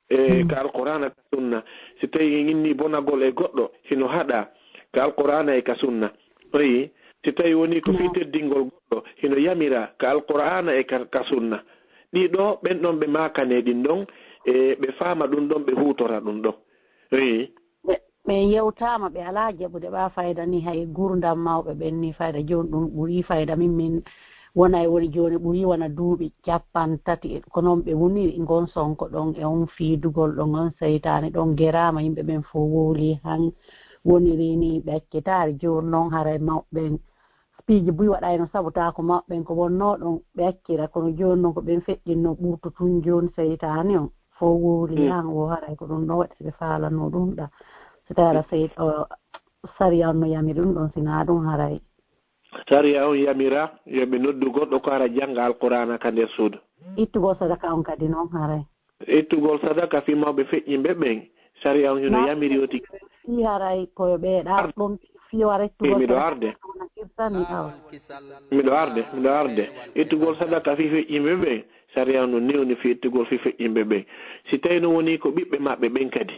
E ka Alqur'aana ka sunna. Si tawi en inni bonagol e goɗɗo, hino haɗaa ka Alqur'aana e ka sunna. Oyi, si tawi woni ko fii teddingol goɗɗo, hino yamiraa ka Alqur'aana e ka, ka sunna. Ɗii ɗoo, ɓen ɗon ɓe maakane ɗin ɗon, e ɓe faama ɗum ɗon, ɓe huutora ɗum ɗon. Oyi. Ɓe, ɓe yewtaama, ɓe alaa jaɓude ɓaa fayda ni, hay gurdam mawɓe ɓen ni fayda. Jooni ɗum ɓurii fayda. Min, min wonay woni jooni ɓurii wona duuɓi cappanɗe tati, ko noon ɓe woni ngon sonko ɗon e on fiidugol ɗon, on seytaane ɗon geraama, yimɓe ɓen fof wowli han woniri ni ɓe accitaari. Jooni noon haray mawɓe ɓen piiji buy waɗayno sabu taa ko mawɓe ɓen ko wonnoo ɗon ɓe accira, kono jooni noon ko ɓen feƴƴinno ɓurtu tun jooni seytaane on fof wowli han wo haray ko ɗum ɗon waɗi ɓe faalano ɗum ɗa. Si tawi ara sey-, o, sariya on no yamiri ɗum ɗon, si naa ɗum haray. Sariya on yamira yo ɓe noddu goɗɗo ko ara jannga Alqur'aana ka nder suudu. Ittugol sadaka on kadi noon haray. Ittugol sadaka fii mawɓe feƴƴinɓe ɓen, sariya on hino yamiri yo tigi. Fii haray ko yo ɓe ɗa ɗon Fii wara ittugol miɗo arde. Wona kirtani awa. Miɗo arde, miɗo arde. Ittugol sadaka fii feƴƴimɓe ɓen, sariya no newni fii ittugol fii feƴƴimɓe ɓen. Si tawi no woni ko ɓiɓɓe maɓɓe ɓen kadi,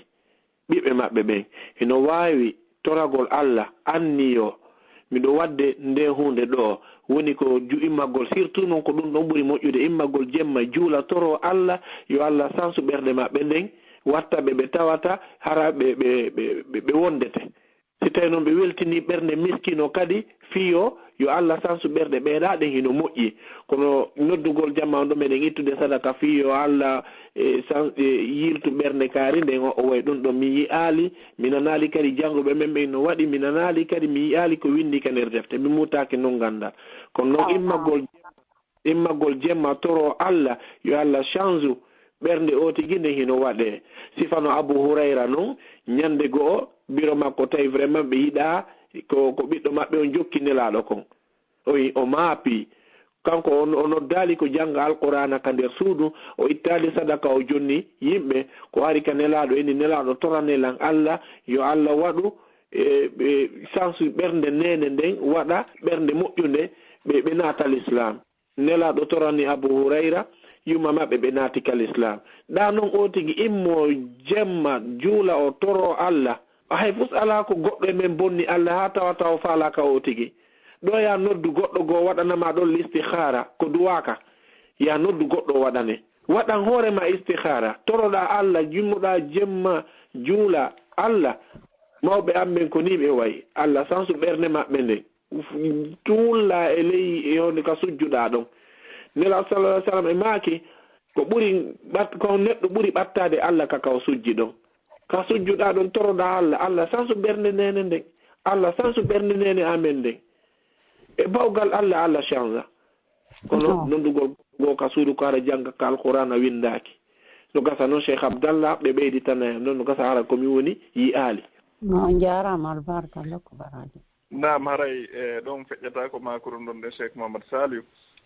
ɓiɓɓe maɓɓe ɓen, hino waawi toragol Alla, anniyo, miɗo waɗde nde huunde ɗoo, woni ko ju immagol, surtout non ko ɗum ɗon ɓuri moƴƴude, immagol jemma, juula, toroo Alla, yo Alla sansu ɓerɗe maɓɓe nden, watta ɓe ɓe tawata hara ɓe, ɓe, ɓe, ɓe, ɓe wondete. Si tawi noon ɓe weltinii ɓernde miskiino kadi, fii yo, yo Alla sansu ɓerɗe ɓeeɗaa ɗen hino moƴƴi. Kono noddugol jamma on ɗo meɗen ittude sadaka fii yo Alla, e, san-, e, yiltu ɓernde kaari nden, o, o wayi ɗum ɗo mi yi'aali, mi nanaali kadi jannguɓe men ɓen no waɗi, mi nanaali kadi mi yi'aali ko winndii ka nder defte, mi mutaaki non ganndal. Kono noon immagol Immagol jemma toroo Alla, yo Alla change ɓernde oo tigi nde hino waɗee. Sifa no Abu Hurayra non, ñande go'o, biro makko tawi vraiment ɓe yiɗaa ko, ko ɓiɗɗo maɓɓe on jokki Nelaaɗo kon. O wi-, o maapii. Kanko o, o noddaali ko jannga Alqur'aana ka nder suudu, o ittaali sadaka o jonni yimɓe, ko ari ka Nelaaɗo, inni Nelaaɗo torane lan Alla, yo Alla waɗu, e, e, sansu ɓernde neene nden waɗa ɓernde moƴƴunde, ɓe, ɓe naata Lislaam. Nelaaɗo torani Abu Hurayra, yumma maɓɓe ɓe naati ka Lislaam. Ɗa non oo tigi immoo jemma, juula o toroo Alla. Hay fus alaa ko goɗɗo e men bonni Alla haa tawata o faalaa ka oo tigi. Ɗo yaa noddu goɗɗo goo waɗana ma ɗon listihaara, ko duwaaka. Yaa noddu goɗɗo o waɗane. Waɗan hoore ma istihaara, toroɗaa Alla, yummoɗaa jemma, juula Alla. Mawɓe am ɓen ko nii ɓe wayi. Alla sansu ɓernde maɓɓe nden. Tuulla e ley e honde ka sujjuɗaa ɗon. Nela sallallahu alaihi wasallam e maaki ko ɓuri ɓat-, ko neɗɗo ɓuri ɓattaade Alla ka ka o sujji ɗon. Ka sujjuɗaa ɗon toroɗaa Alla, Alla sansu ɓernde nene nden. Alla sansu ɓernde nene amen nden. E bawgal Alla, Alla change. Kono nondugol goo ka suudu ko hara jannga ka Alqur'aana winndaaki. No gasa noon Cheikh Abdallah ɓe ɓeyditana en noon, no gasa hara ko mi woni yi'aali. No, on njaaraama albarka, lokku baraaji. Naam, haray, e, ɗon feƴƴata ko maakuru ndon ɗen Cheikh Mohamed Saliou.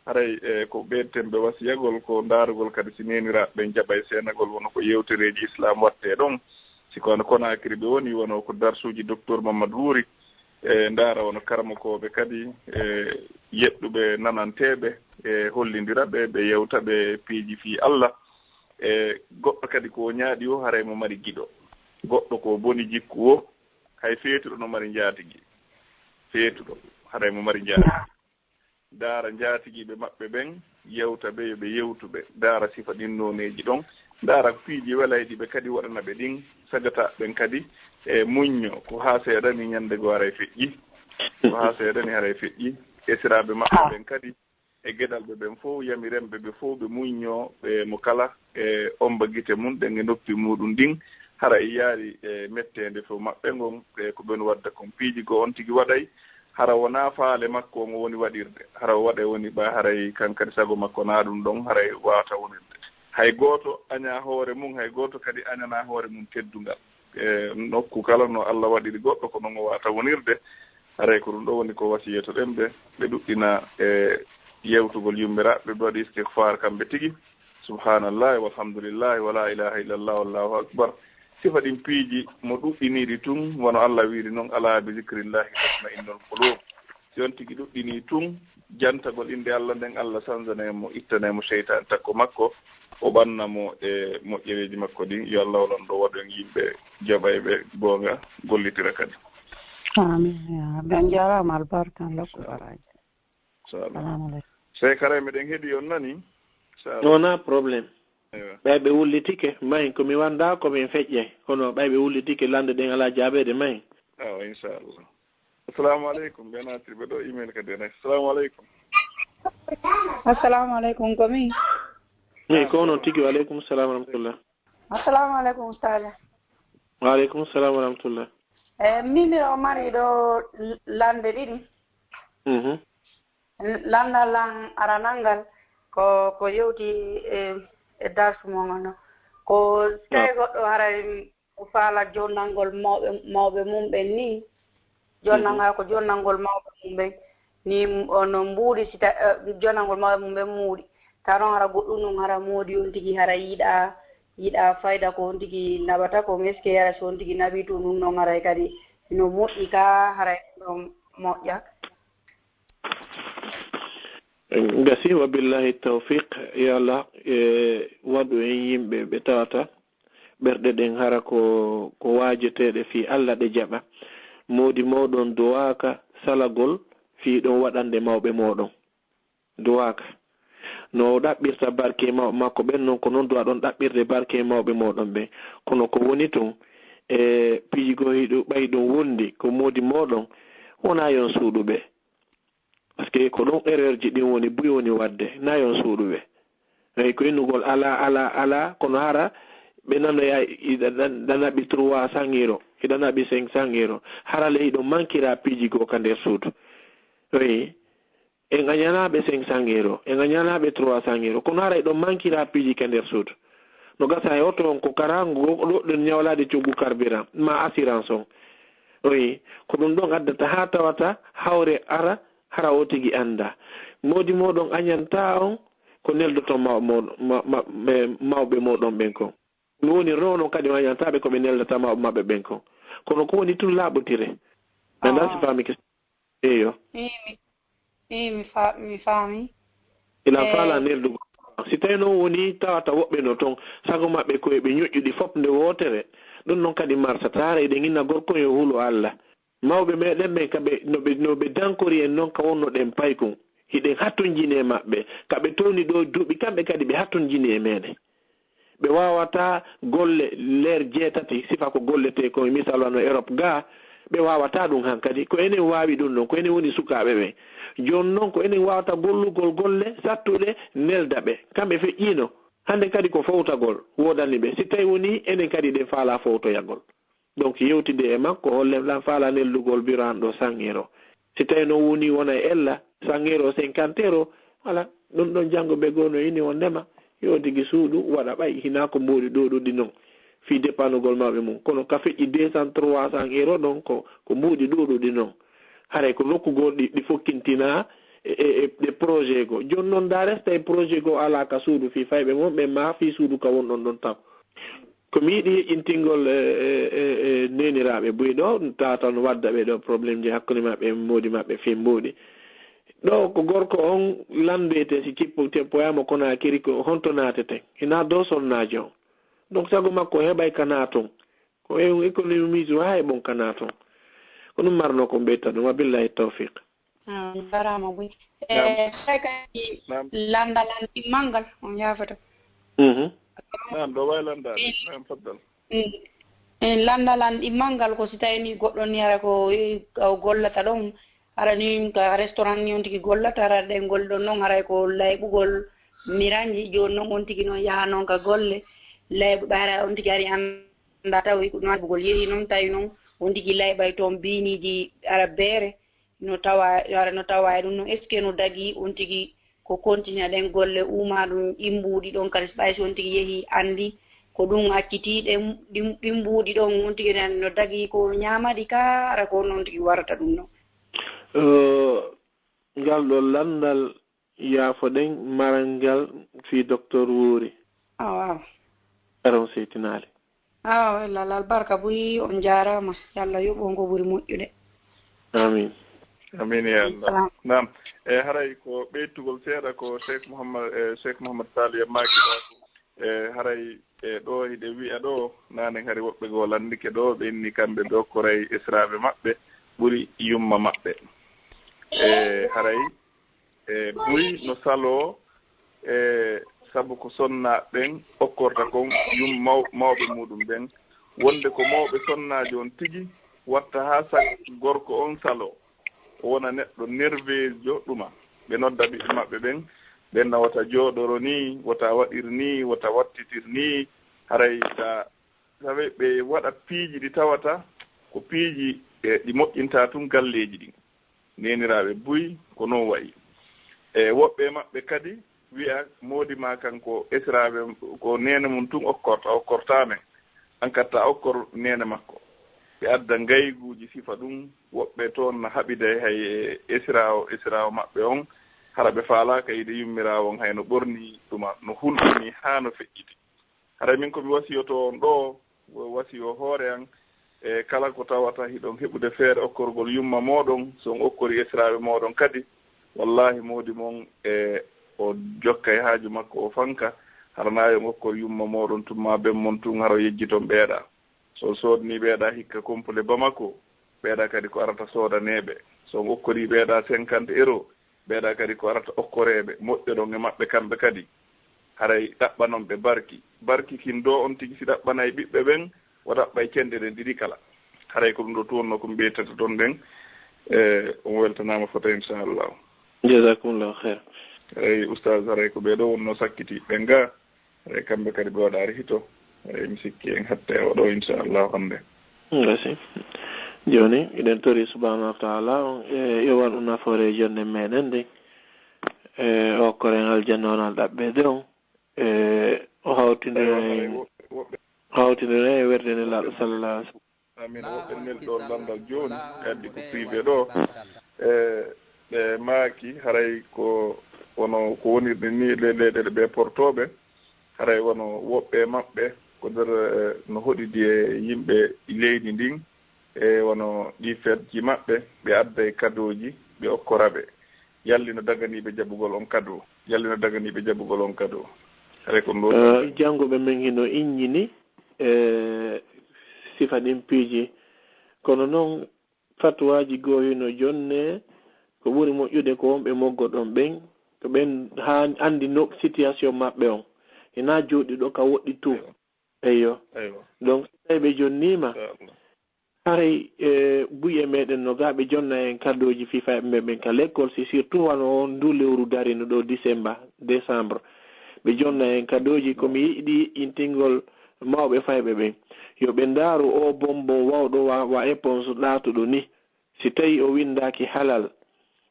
Haray, e, ko ɓeydeten ɓe wasiyagol ko ndaarugol kadi si neeniraaɓe ɓen jaɓay seenagol wono ko yewtereeji Islam wattee ɗon. Si ko wano Konaakiri ɓe woni, wono ko darsuuji Docteur Mamadou Wuri, e, ndaara wono karamokooɓe kadi, e, yeɗɗuɓe nananteeɓe, e, hollindira ɓe, ɓe yewta ɓe piiji fii Alla. E, goɗɗo kadi ko o ñaaɗi o, haray mo mari giɗo. Goɗɗo ko o boni jikku o, hay feetuɗo no mari njaatigi. Feetuɗo, haray mo mari njaatigi. Ndaara njaatigiiɓe maɓɓe ɓen, yewta ɓe, yo ɓe yewtu ɓe. Ndaara sifa ɗin nooneeji ɗon. Ndaara piiji welayɗi ɓe kadi waɗana ɓe ɗin. Sagataaɓe ɓen kadi, e, muñño, ko haa seeɗa ni ñande goo haray feƴƴi. Ko haa seeɗa ni haray feƴƴi. Esiraaɓe maɓɓe ɓen kadi, e geɗalɓe ɓen fow, yamiren ɓe ɓe fow ɓe muñño, ɓe mo kala, e omba gite mun ɗen e noppi muuɗum ɗin, hara e yaari e metteende fow maɓɓe ngon, e ko ɓen wadda kon piiji goo on tigi waɗay, hara wonaa faale makko on o woni waɗirde, hara o waɗay woni ɓa haray kankadi sago makko naa ɗum ɗon, haray waawata wonirde. Hay gooto añaa hoore mun, hay gooto kadi añanaa hoore mun teddungal. E nokku kala no Alla waɗiri goɗɗo, ko non o waawata wonirde. Haray ko ɗum ɗo woni ko wasiyetoɗen ɓe, ɓe ɗuɗɗina e yewtugol yummiraaɓe, ɓe waɗi istigfaar kamɓe tigi. Subhaanallahi, walhamdulillahi, wala ilaha illallah, wallahu akbar. Sifa ɗin piiji mo ɗuɗɗiniiɗi tun, wano Alla wiiri non, "Alaa bi zikrillahi tatma'innul qulub." Si on tigi ɗuɗɗinii tun jantagol innde Alla nden, Alla sanzanay mo, ittanay mo seytaane takko makko, o ɓanna mo e moƴƴereeji makko ɗin. Yo Alla o lanɗo waɗu en yimɓe jaɓayɓe goonga, gollitira kadi. Amin, ya Rabbi. On jaaraama, albarka, lokku baraaji. Salamu aleykum. Sey kara meɗen heɗi on nani? Wonaa problème. Eywa. Ɓay ɓe wullitike, mahi ko mi wanndaa, ko min feƴƴay. Kono ɓay ɓe wullitike, lande ɗen alaa jaabeede, mahi. Awa, inchallah. Assalamu aleykum. Ɓe naatiri ɓe ɗo email kadi en. Assalamu aleykum. Assalamu aleykum, ko min? Eyi, ko onon tigi. Wa aleykum salam wa rahmatullah. Assalamu aleykum, ustaz. Wa aleykum salam wa rahmatullah. E, min miɗo mari ɗo l-, lande ɗiɗi. Mhm. Landal lan aranal ngal ko, ko yewti e, e darsu mon on. Ko tawi goɗɗo haray o faala jonnangol mawɓe, mawɓe mum ɓen ni, jonnanga ko jonnangol mawɓe mum ɓen ni, ono mbuuɗi si ta-, eh, jonnangol mawɓe mum ɓen muuɗi. Taw non hara goɗɗum non hara moodi on tigi hara yiɗa, yiɗa fayda ko on tigi naɓata ko, mais est-ce que hara si on tigi naɓi tun ɗum non haray kadi No moƴƴi ka, haray ɗon moƴƴa. Gasi, wa billahi tawfiq. Yo Allah e waɗu en yimɓe ɓe tawata ɓerɗe ɗen hara ko ko waajeteeɗe fii Allah ɗe jaɓa. Moodi mooɗon duwaaka salagol fii ɗon waɗande mawɓe mooɗon. Duwaaka. No o ɗaɓɓirta barke mawɓe makko ɓen non, ko non duwa ɗon ɗaɓɓirde barke mawɓe mooɗon ɓen. Kono ko woni tun e piiji goo hiɗu ɓay ɗum wondi ko moodi mooɗon, wonaa yon suuɗuɓe. Parce que ko ɗon erreur ji ɗin woni buy woni waɗde, na yon suuɗuɓe. Eyi ko innugol alaa alaa alaa kono hara ɓe nanoya iɗa ɗanaɓi trois cent euro iɗa naɓi cinq cent euro, hara le hiɗo mankira piiji goo ka nder suudu. Eyi en a ñanaaɓe cinq cent euro, en a ñanaaɓe trois cent euro, kono hara hiɗo mankira piiji ka nder suudu. No gasa e oto on ko kara goɗɗo ñawlaade coggu carburant ma assurance on. Oyi ko ɗum ɗon addata haa tawata hawre ara hara o tigi annda. Moodi mooɗon añanta on ko neldoto mawɓe mooɗon ɓen kon. Ɗum woni rewno kadi o añanta ɓe ko ɓe neldata mawɓe maɓɓe ɓen kon. Kono ko woni tun laaɓotire. Mi annda si faami kes. Eyo. Ii mi fa- mi faami. Ila faala neldugol. Si tawi noon woni tawata woɓɓe no toon, sago maɓɓe ko e ɓe ñoƴƴuɗi fof nde wootere, ɗum noon kadi marsata, hara eɗen inna gorko yo hulu Alla. Mawɓe meɗen ɓen ka ɓe no ɓe no ɓe dankori en noon ka wonnoɗen paykun, hiɗen hatonjini e maɓɓe, ka ɓe towni ɗo duuɓi kamɓe kadi ɓe hatonjini e meɗen. Ɓe waawataa golle leer jeetati, sifa ko golletee kon, misal wano Erop gaa, ɓe waawataa ɗum hankadi. Ko enen waawi ɗum ɗon, ko enen woni sukaaɓe ɓen. Jooni noon, ko enen waawata gollugol golle sattuɗe, nelda ɓe. Kamɓe feƴƴiino. Hannde kadi ko fowtagol woodani ɓe, si tawii wonii enen kadi eɗen faalaa fowtoyagol. Donc yewtidee e makko, hollen lan faalaa neldugol biro an ɗoo cent euro. Si tawii noon wonii wona e ella, cent euro, cinquante euro, voilà, ɗum ɗon janngo ɓe goo no ini wonndema yo tigi suuɗu waɗa ɓay hinaa ko mbuuɗi ɗuuɗuɗi non fii depanugol mawɓe mum. Kono ka feƴƴi deux cent, trois cent euro ɗon ko ko mbuuɗi ɗuuɗuɗi non. Haray ko nokku goo ɗi ɗi fokkintinaa e e e ɗe projet goo. Jooni noon ndaa resta e projet goo alaa ka suudu fii fayɓe mon ɓen maa fii suudu ka wonɗon ɗon taw. Ko mi yiɗi heƴintingol e e e neeniraaɓe buy ɗo tawata no wadda ɓe ɗo problème ji hakkunde maɓɓe e moodi maɓɓe fii mbuuɗi. Ɗo ko gorko on landoyte si cippo teppoyaama Konaakiri ko honto naateten? Hinaa dow sonnaajo on. Donc sago makko o heɓay ka naaton. Ko e on économiste o haa heɓon ka naaton. Ko ɗum marno ko mbeyta ɗum. Wa billahi tawfiq. Jarama buy. E kadi landal an ɗimmal ngal on yafata. Naam ɗo wawi landaade. Naam faddal. En landal an ɗimmal ngal ko si tawi ni goɗɗo ni hara ko o gollata ɗon, hara ni ka restaurant ni on tigi gollata, hara ɗen golle ɗon noon haray ko layɓugol miranji. Jooni noon on tigi noon yaha noon ka golle layɓuɓe, hara on tigi ari annda tawi ko noon layɓugol yehi noon tawi noon on tigi layɓay toon biiniji hara beere. No tawa hara no tawa e ɗum noon est ce que no dagii on tigi ko continue ɗen golle uuma ɗum ɗin mbuuɗi ɗon kadi so ɓay si on tigi yehi anndi ko ɗum acciti ɗen ɗin ɗin mbuuɗi ɗon on tigi no dagii ko ñaamaɗi ka hara ko on on tigi warata ɗum noon. Ngal ɗo lanndal yaafoɗen maral ngal fii docteur Wuuri. Awa awa. Aron seytinaali. Awa wella albarka buy on jaaraama. Yo Allah yoɓu on ko ɓuri moƴƴude. Amin. Amin ya Allah. Naam. E haray ko ɓeytugol seeɗa ko Cheikh Mouhammad e Cheikh Mouhammad Saliya maaki ɗo. E haray e ɗo hiɗe wi'a ɗo nanen hari woɓɓe goo lanndike ɗo ɓe inni kamɓe ɓe okkoray esiraaɓe maɓɓe ɓuri yumma maɓɓe. E haray e buy no saloo e sabu ko sonnaaɓe ɓen okkorta kon yum maw mawɓe muuɗum ɓen wonnde ko mawɓe sonnaajo on tigi watta haa saka gorko on saloo o wona neɗɗo nerveejo ɗuma ɓe nodda ɓiɓɓe maɓɓe ɓen ɓen na wota jooɗoro nii wota waɗir nii wota wattitir nii haray ta tawe ɓe waɗa piiji ɗi tawata ko piiji ɗi moƴƴinta tun galleeji ɗin. Neeniraaɓe buy ko non wa'i. E woɓɓe e maɓɓe kadi wi'a moodi maa kan ko esiraaɓe ko neene mum tun okkorta, okkortaa men. An katta okkor neene makko. Ɓe adda ngayguuji sifa ɗum, woɓɓe toon na haɓiday hay e esiraawo esiraawo maɓɓe on, hara ɓe faalaaka yiide yummiraawo on hay no ɓornii ɗuma, no hulɓinii haa no feƴƴiti. Haray min ko mi wasiyotoo on ɗoo, wasiyo hoore an, E kala ko tawata hiɗon heɓude feere okkorgol yumma mooɗon, so on okkori esiraaɓe mooɗon kadi, wallaahi moodi mon e o jokka e haaju makko o fanka, hara na yo on okkor yumma mooɗon tun maa ben mon tun hara o yejjiton ɓeeɗa. So on soodanii ɓeeɗa hikka kompule Bamako, ɓeeɗa kadi ko arata soodaneeɓe. So on okkorii ɓeeɗa cinquante euros, ɓeeɗa kadi ko arata okkoreeɓe, moƴƴoɗon e maɓɓe kamɓe kadi. Haray ɗaɓɓanon ɓe barki. Barki kin doo on tigi si ɗaɓɓanay ɓiɓɓe ɓen, o ɗaɓɓay cenɗe ɗen ɗiɗi kala. Haray ko ɗum ɗoo tun wonnoo ko mi ɓeytata ton ɗen. E, on weltanaama fota, inchallahu. Jazakumullahu khair. Haray, Oustaz, haray ko ɓee ɗoo wonnoo sakkitiiɓe ɓen gaa. Haray kamɓe kadi ɓe waɗaari hito. Haray mi sikki en hatta e oo ɗoo, inchallahu, hannde. Ngasi. Jooni, eɗen tori subhanahu wa ta'ala on, e, yo waɗu nafoore e jonde meɗen ɗen. E, o koren aljanna on alɗaɓɓe de on. E, o hawtindira Eywa, haray en, woɓɓe, woɓɓe hawtindira e werde Nelaaɗo sallallahu alaihi wasallam. Amin. Woɓɓe nelɗo lanndal jooni, addi ko privé ɗoo. E, ɓe maaki, haray ko wono ko wonirde ni, le-, leyɗeele ɓe portooɓe, haray wono woɓɓe e maɓɓe ko nder, e, no hoɗidi e yimɓe leydi ndin, e wono ɗi fedji maɓɓe, ɓe adday kadooji, ɓe okkora ɓe. Yalli no daganiiɓe jaɓugol on kadoo? Yalli no daganiiɓe jaɓugol on kadoo? Haray ko ɗum ɗoo. Eh, jannguɓe men hino inñini, eh, sifa ɗin piiji. Kono noon, fatuwaaji goo hino jonnee, ko ɓuri moƴƴude ko wonɓe moggo ɗon ɓen, ko ɓen haa anndi no situation maɓɓe on. Hinaa jooɗiiɗo ka woɗɗi tun. Eywa. Eywa. Donc, so tawi ɓe jonniima, inchallah, haray, e, buy e meɗen no gaa ɓe jonna en kadooji fii fayɓe ɓen ka lekkol, si surtout wano on ndu lewru darino ɗoo, December, décembre. Ɓe jonna en kadooji, ko mi yiɗi intingol mawɓe fayɓe ɓen. Yo ɓe ndaaru oo bonbon wawɗo wa, wa éponge ɗaatuɗo ni. Si tawi o winndaaki halal,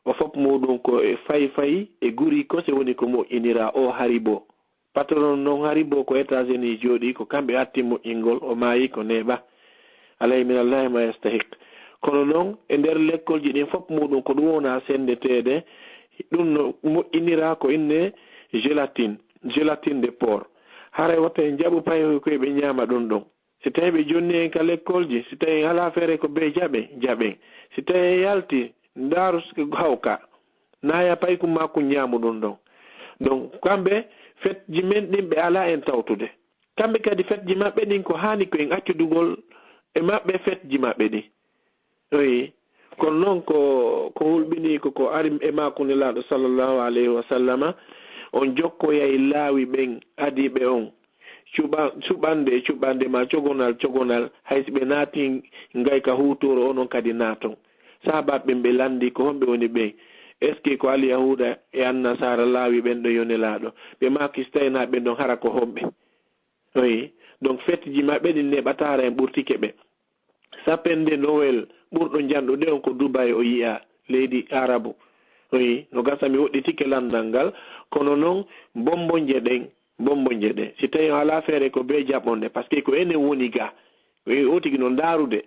o fop muuɗum ko e fay-fay e guri kose woni ko moƴƴiniraa oo Haribo. Patron non Haribo ko États-Unis jooɗii, ko kamɓe atti moƴƴingol, o maayi ko neeɓa. Alayhi minallahi ma yastahiq. Kono non, e nder lekkolji ɗin fop muuɗum ko ɗum wona senndeteede, ɗum no moƴƴiniraa ko innee gélatine, gélatine de porc. Haray wota en jaɓu paykoy ɓe ñaama ɗum ɗon. Si tawii ɓe jonni en ka lekkolji, si tawii en alaa feere ko bee jaɓen, jaɓen. Si tawii en yalti, ndaaru s-, hawka, naaya paykum maa kun ñaamu ɗum ɗon. Donc, kamɓe, fetji men ɗin ɓe alaa en tawtude. Kamɓe kadi fetji maɓɓe ɗin ko haani ko en accudugol e maɓɓe fetji maɓɓe ɗin. Oui. Kono noon ko, ko hulɓinii ko, ko ari e maaku Nelaaɗo sallallahu alayhi wa sallama, on jokkoyay laawi ɓen adiiɓe on. Cuɓa-, cuɓande e cuɓande ma cogonal cogonal, hay si ɓe naatii ngayka huutooro, onon kadi naaton. Sahaabaaɓe ɓen ɓe lanndii, ko honɓe woni ɓen? Est-ce que ko Alyahuuda e Annasaara laawi ɓen ɗon yo Nelaaɗo? Ɓe maaki, si tawii hinaa ɓen ɗon, hara ko honɓe? Oui. Donc, fetji maɓɓe ɗin neeɓataara en ɓurtike ɓe. Sapende Noël ɓurɗo njanɗude on ko Dubai o yi'a, leydi Arabu. Oui, no gasa mi woɗɗitike lanndal ngal, kono noon bombonje ɗen, bombonje ɗen. Si tawii on alaa feere ko bee jaɓonde, parce que ko enen woni ga. Oui, o tigi no ndaarude.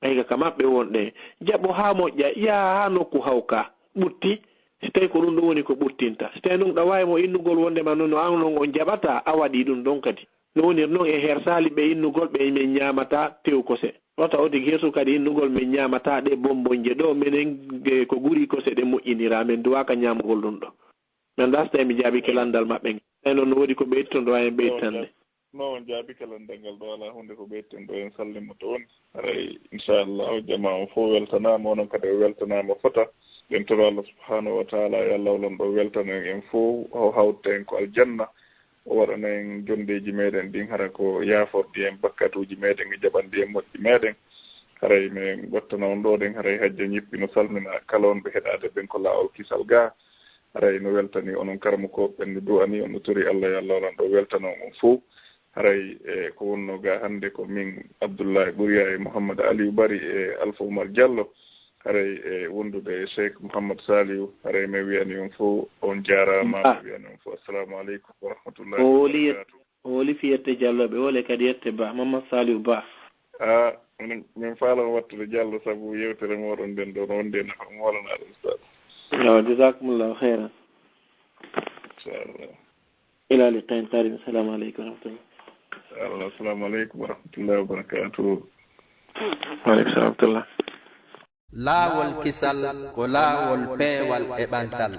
Ɓay ka, ka maɓɓe wonɗen. Jaɓo haa moƴƴa, yaha haa nokku hawka, ɓutti. Si tawii ko ɗum ɗo woni ko ɓuttinta. Si tawii noon ɗa waawi mo innugol wonndema noon no an noon on jaɓataa, a waɗii ɗum ɗon kadi. No woniri noon e hersaali ɓe innugol ɓe men ñaamataa tew kose. Wata o tigi hersu kadi innugol men ñaamataa ɗe bombonje ɗo menen, e, ko guri kose ɗe moƴƴiniraa, men duwaaka ñaamugol ɗum ɗo. Men dasta e mi jaabike lanndal maɓɓe ngal. Tawi noon no woodi ko ɓeytitoɗon, en ɓeytande. No on jaabi kala ndengal ɗo alaa huunde ko ɓeyten ɗo, en salmimo to woni. Haray, inchallah, jamaa on fof weltanaama, onon kadi o weltanaama fota. Ɗen toro Allah subhanahu wa taala, yo Allah o lanɗo weltano en, en fof, o hawta en ko aljanna, o waɗana en jondeeji meɗen ɗin, hara ko yaaforɗi en bakkatuuji meɗen e jaɓanɗi en moƴƴi meɗen. Haray men ɓottana on ɗo ɗen, haray hajja ñippino salmina kala on ɓe heɗaade ɓen ko laawol kisal gaa. Haray no weltani onon karamokooɓe ɓen, no du'ani on, no tori Allah yo Allah o lanɗo weltano on fof. Haray, e, ko wonno ga hannde ko min Abdullahi Ɓuriya e Mouhammad Aliou Bari e Alpha Oumar Diallo. Haray, e, wondude e Cheikh Mouhammad Saliou. Haray, mi wiyani on fof on jaaraama. Ah. Mi wiyani on fof assalamu aleykum wa rahmatullahi wa barakatuh. O woli fi yette Diallo ɓe, wole kadi yette Ba, Mouhammad Saliou Ba. Ah, min, min faalano wattude Diallo sabu yewtere moɗon nden ɗon, wonde nafa mo walanaa ɗum, Ustaad. Yo, jazakumullahu khairan. Inchallah. Ila liqa'in karim. Assalamu aleykum wa rahmatullah. Inchallah. Assalamu aleykum wa rahmatullahi wa barakatuh. Waaleykum salam wa rahmatullah. Laawol kisal ko laawol peewal e ɓantal.